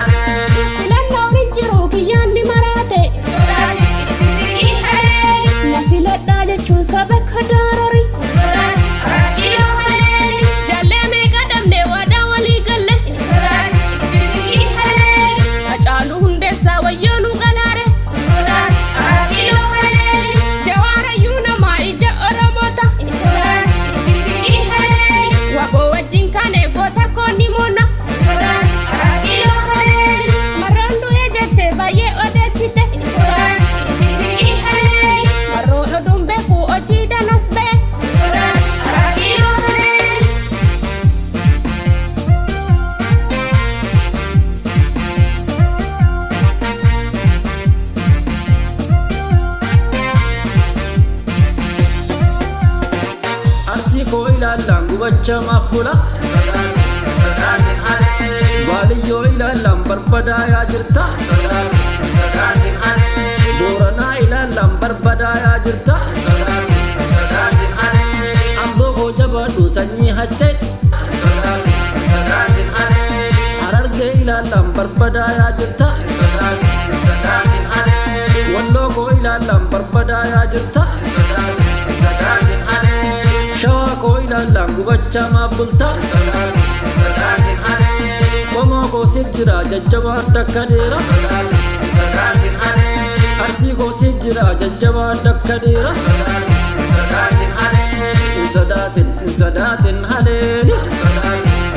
Filannoon hin jiru biyyaan ni maraate. Na filadhaa jechuun saba kadaarari. Jaallee meeqa dhabne waadaa walii galle. Hacaaluu Hundeessaa wayyoo nu galaare. Jawaarayyuu namaa ija Oromoota. Waboo wajjin kaane goota koo ni moona. Marroon du'ee jette baay'ee odeessite. Marroon oduun beeku hojii danas ba'e. Arsii koo ilaallaan gubachaa maaf bula? Baaliyyoo ilaallaan barbadaayaa jirta. Booranaa ilaallaan barbadaayaa jirta. Amboo koo jabaadhu sanyii haccee. Harargee ilaallaan barbadaayaa jirta. Walloo koo ilaallaan barbadaayaa jirta. Shawaa koo ilaallaan gubachaa maaf bulta? Qomoo koo siif jira jajjabaa dakka dheera. Arsii koo siif jira jajjabaa dakka dheera. Hin sodaatin, hin sodaatin halee.